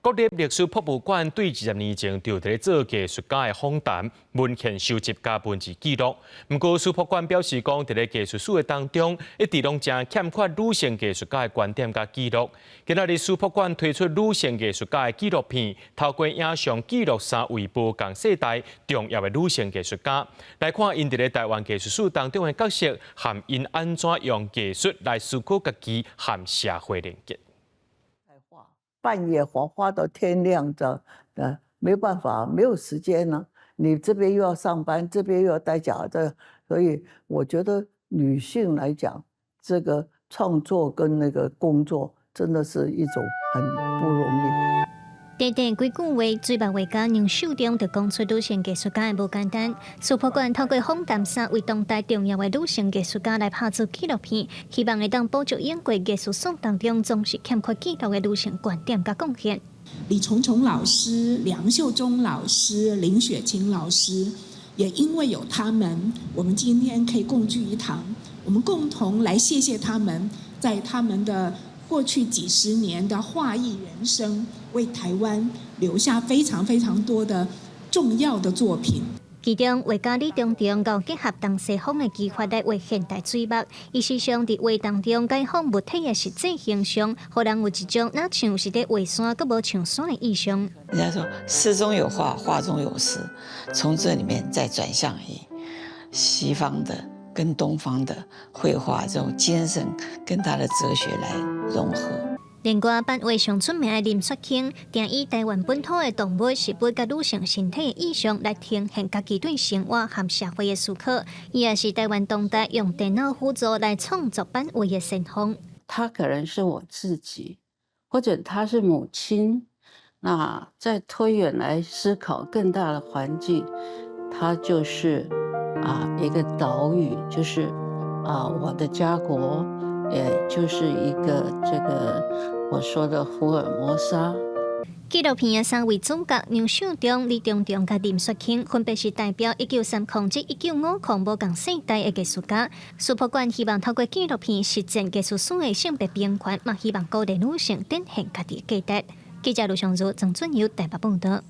國立歷史博物館對20年前就佇咧做藝術家的訪談、文獻收集佮文字記錄。毋過，史博館表示講，佇咧藝術史的當中，一直攏誠欠缺女性藝術家的觀點佮記錄。今仔日史博館推出女性藝術家的紀錄片，透過影像記錄三位無仝世代重要的女性藝術家，來看𪜶佇咧台灣藝術史當中的角色，和𪜶按怎用藝術來思考家己和社會連結。半夜畫畫到天亮的，沒辦法，沒有時間呢。你這邊又要上班，這邊又要帶小孩，這所以我覺得女性來講，這個創作跟那個工作，真的是一種很不容易。短短幾句話，水墨畫家楊秀中就講出女性藝術家的無簡單。史博館透過訪談三位當代重要的女性藝術家來拍出紀錄片，希望會當補足英國藝術史當中總是欠缺記錄的女性觀點佮貢獻。李重重老師、梁秀中老師、林雪晴老師，也因為有他們，我們今天可以共聚一堂，我們共同來謝謝他們，在他們的過去幾十年的畫藝人生，為台灣留下非常非常多的重要的作品。其中，畫家李重重𠢕結合東西方的技法來畫現代水墨，伊時常佇畫當中解放物體的實際形象，予人有一種若像是佇畫山，閣無像山的意象。人家說詩中有畫，畫中有詩，從這裡面再轉向以西方的跟東方的繪畫這種精神跟他的哲學來融合。另外，版畫上出名的林雪卿，定以台灣本土的動物、植物佮女性身體的意象來呈現家己對生活和社會的思考。伊也是台灣當代用電腦輔助來創作版畫的先鋒。他可能是我自己，或者他是母親。那再推遠來思考更大的環境，它就是一個島嶼，就是我的家國，也就是一個這個我說的福爾摩沙。紀錄片的三位主角楊秀中、李重重佮林雪卿，分別是代表1930至1950無仝世代的藝術家。史博館希望透過紀錄片實踐藝術史的性別平權，嘛希望鼓勵女性展現家己的價值。記者盧尚如、曾俊友台北報道。